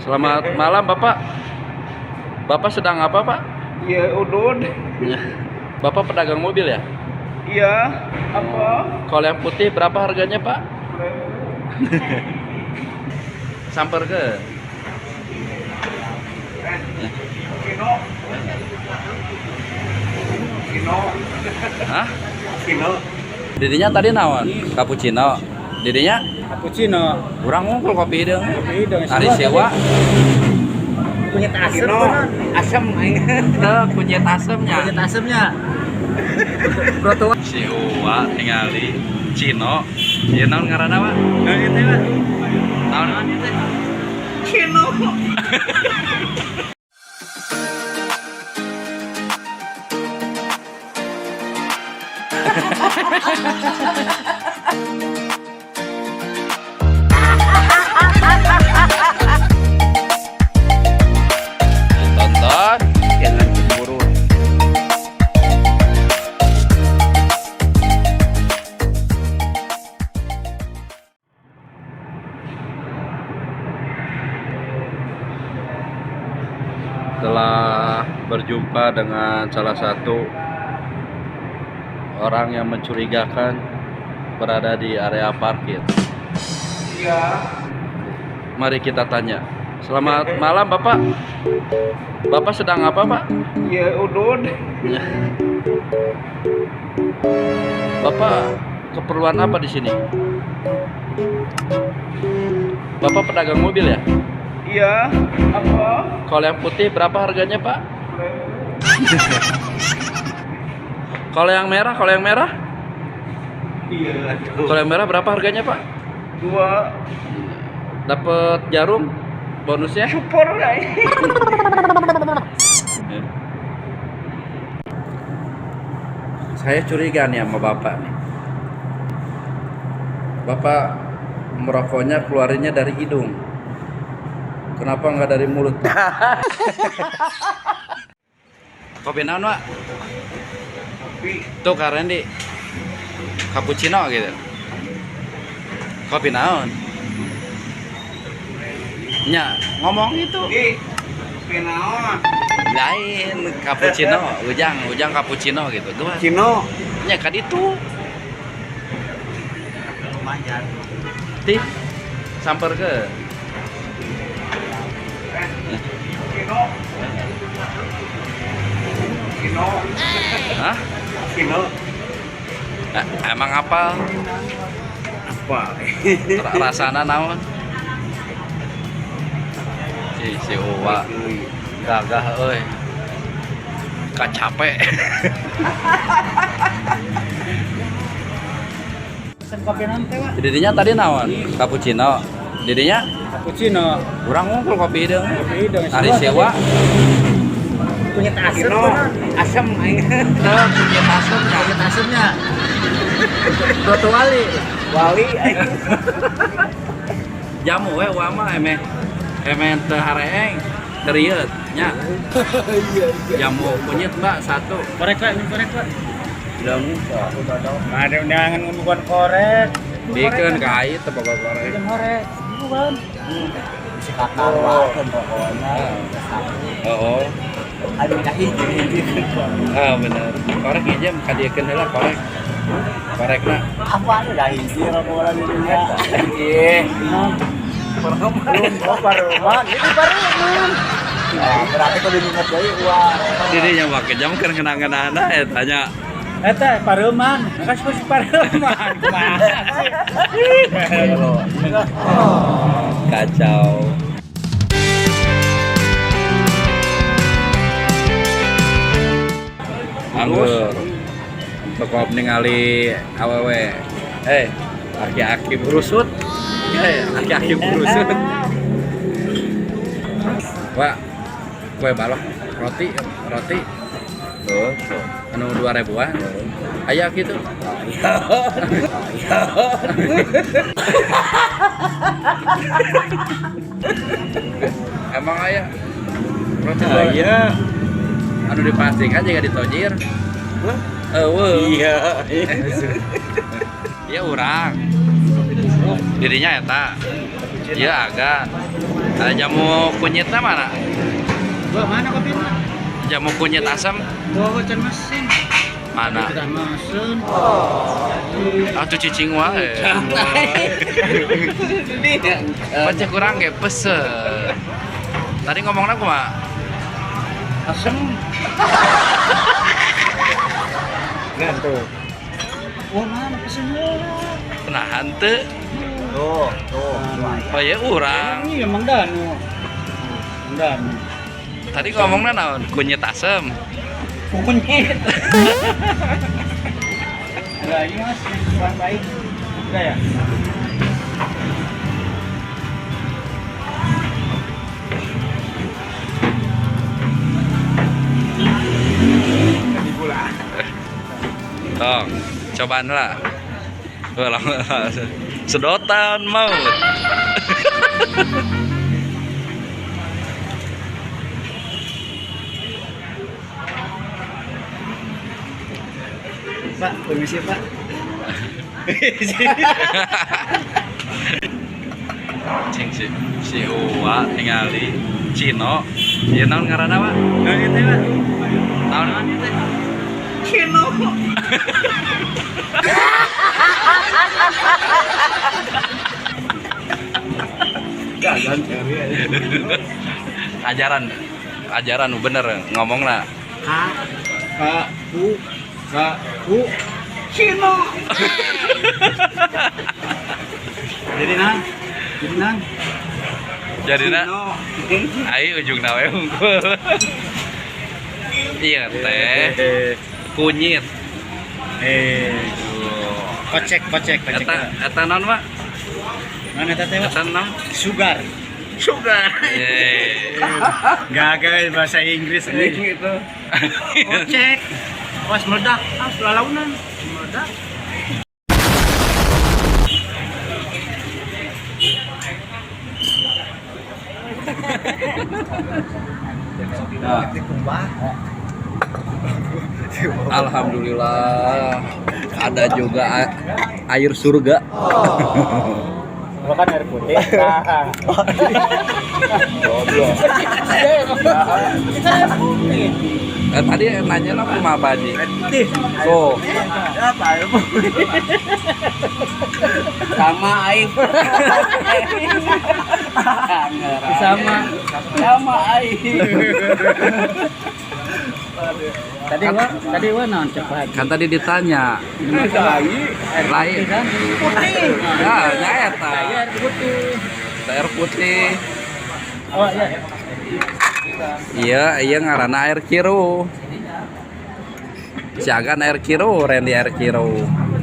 Selamat malam Bapak. Bapak sedang apa Pak? Iya, udud. Bapak pedagang mobil ya? Iya, apa? Kalau yang putih berapa harganya Pak? Samper ke? Kino. Kino. Hah? Kino. Didinya tadi naon? Cappuccino. Didinya? Cappuccino. Urang ngumpul kopi hideung. Kopi hideung. Ari sewa. Kunyit asem. Asem aing. Teu kunyit asemnya. Kunyit asemnya. Proto. Si Uwa tingali Cino. Ieu naon ngaranna, Pak? Naon ieu teh, Pak? Naon naon ieu teh? Kino. Tonton. Jangan cemburu. Telah berjumpa dengan salah satu orang yang mencurigakan berada di area parkir. Iya. Mari kita tanya. Selamat malam Bapak. Bapak sedang apa Pak? Iya, udud. Bapak keperluan apa di sini? Bapak pedagang mobil ya? Iya, apa? Kalau yang putih berapa harganya Pak? Kalau yang merah, kalau yang merah? Iya, aduh. Kalau yang merah berapa harganya Pak? 2. Dapat jarum bonusnya? Super aing. Saya curiga nih sama Bapak nih. Bapak merokoknya keluarinnya dari hidung. Kenapa nggak dari mulut? Kopi naon, Pak? Kopi. Tuh Kak Randy. Cappuccino gitu. Kopi naon? Nya, ngomong itu. Di. Kopi naon? Lain cappuccino, ujang cappuccino gitu. Gua Kino. nya ka ditu. Lumayan. Tih. Samper ke. Kino. Kino. Hah? Kino. Emang apa? Apa? Rasana naon? Si Uwa gagah euy. Kacape. Pesen kopi naon teh, Pak? Didinya tadi naon? Cappuccino. Didinya Cappuccino. urang ngumpul kopi hideung. Kopi hideung. Ari sewa. Kunyit asem. Kino. Asem aing. Teu kunyit asemnya. Kunyit asemnya. Proto wali. Wali aing. Jamu we Uwa mah emeh emeh teu hareeng. Terieu nya. Jamu kunyit Mbak satu. Korek, Pak, ini korek, Pak. Jamu Ada undangan bukan korek. bikeun ka ai teu boga korek. Bukan korek. Bukan. Si kakak waken pokoknya. Oh. Aduh, dah hiji. Ah bener. Korek ieu ka diekeun heula korek. Korekna. Apa anu dah hiji rokok di dunia. Iya. Oh, paruman. Ini paruman. Nah, berarti kalau diingat deui uang. Dirinya make jam keur ngenang-ngenahna eta nya. Eta paruman. Kasih paruman. Kumaha sih? Kacau. Anggur. Toko ningali awewe. Aki-aki burusut. Aki-aki burusut. Wah, kue balok, roti. Tuh. Anu 2.000-an. Aya gitu. Emang aya roti dua Iya. anu dipastikan juga ditojir. Eueuh. Iya. Iya urang. Dirinya eta. Iya agan. Nah, jamu kunyitnya mana? Wah, mana kopinya? Jamu kunyit asam Wah, can mesin. mana? Kita mesin. Atuh cicing wae. Baca kurang ge pesen. Tadi ngomongna kumaha? Asem. Nah, tuh. Wah, mana pesennya? Nahan teu. Tuh, tuh. Oh ya urang. Ini emang Danu. Mang Danu. Tadi ngomongna naon? Kunyit asem. Kunyit. Enggak, ini Mas, bahan baik. Udah ya? Tong, cobaan lah. Wah, lama- Sedotan maut. Pak, permisi Pak. Cing si si Uwa tingali Cino. Ieu naon ngaranna, Pak? Naon ieu teh, Pak? Naon? Naon ieu teh? Cino. Gagal cari. Ajaran. Ajaran nu bener ngomongna. K K U K U Cino. Jadi nang, jadi nang. Jadina Cino. ai ujungna we unggul. Iya teh kunyit. Eh, Tuh. kocek, kocek, kocek. Eta eta naon, Pak? Mana eta teh, Pak? Eta naon? Sugar. Sugar. Yeay. Gagal bahasa Inggris eh. Gitu. Kocek. Awas meledak, awas lalaunan. Meledak. Nah, alhamdulillah ada juga air surga. Bukan air putih. Goblok. Kita air putih. Tadi nanya lah kumaha Pak Haji? Putih. Tuh, Apa air putih? Sama aing. Sama. Sama aing. Tadi wa, tadi wa naon cek Pak Haji? kan tadi ditanya. Air Lain. putih kan? Putih. Ya, nya eta. Iya, air putih. Air putih. Oh iya. Iya, iya ngaranna air kiru. Siagan air kiru, Randy air kiru.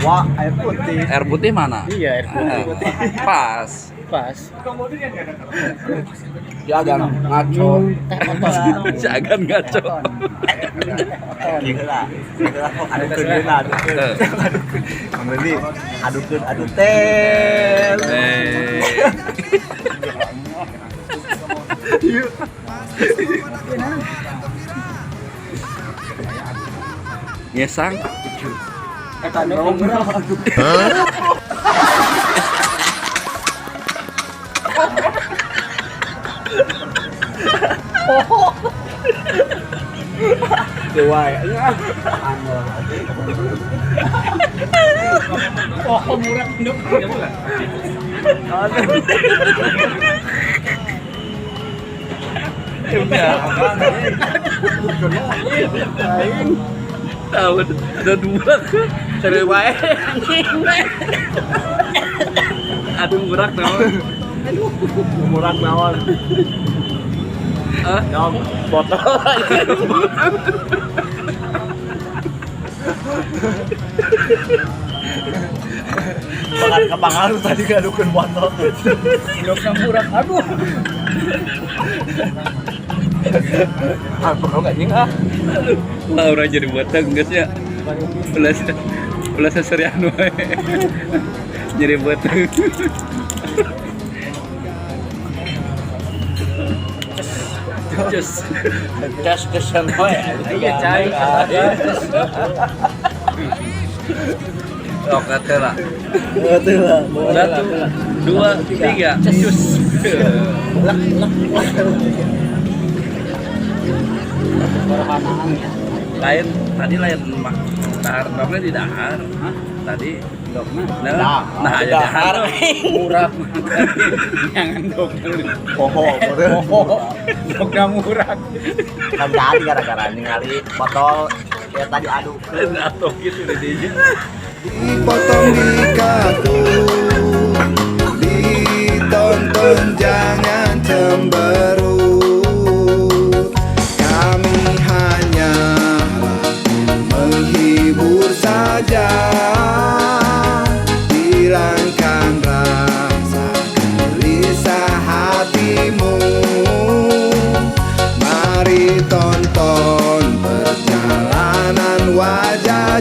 Wah, air putih. Air putih mana? Iya, air putih. Ah, pas. Pas. Jagan ngaco. Teh oton. Siagan ngaco. Gila. Gila, adukeun heula, adukeun. Adukeun. Mang Dendi, adukeun aduk teh. Eh. Ngesang. Eta dong. Dewa ya. Oh, murah nduk. Tahu ada dua. Cari wae. Aduh murah naon. Murah naon? Eh, Dong, botol. Makan kepangaruh tadi ngadukeun botol. Ndukna murah. Aduh. Ah, perlu anjing ah. Lah urang jadi boteng geus ya. Ulah ulah seserian wae. Jadi boteng. Cus. Cas kesan wae. Iya, cai. Oke teh lah. Betul lah. Satu, dua, tiga. Cus. Lek lek lek. Perhanaan ya. Lain tadi lain mak dahar dongnya di dahar. Hah? Tadi Dogna. nah, nah aja dahar. Murah. Jangan dogna. Poho, Poho. Dogna murah. Kan jadi gara-gara ningali botol ya tadi aduk. Atau gitu di dinya. Dipotong di kartu, ditonton jangan cemberut. Kami hanya menghibur saja, hilangkan rasa gelisah hatimu. Mari tonton perjalanan wajah.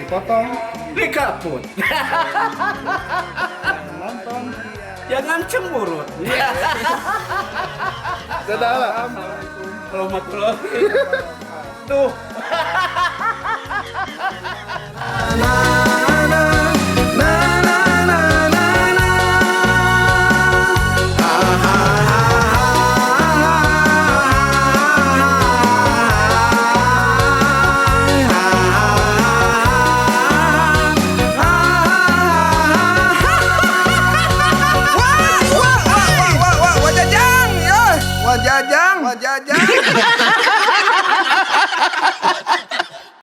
Dipotong, Dikaput. nonton. Jangan cemberut. Dadah lah. Tuh.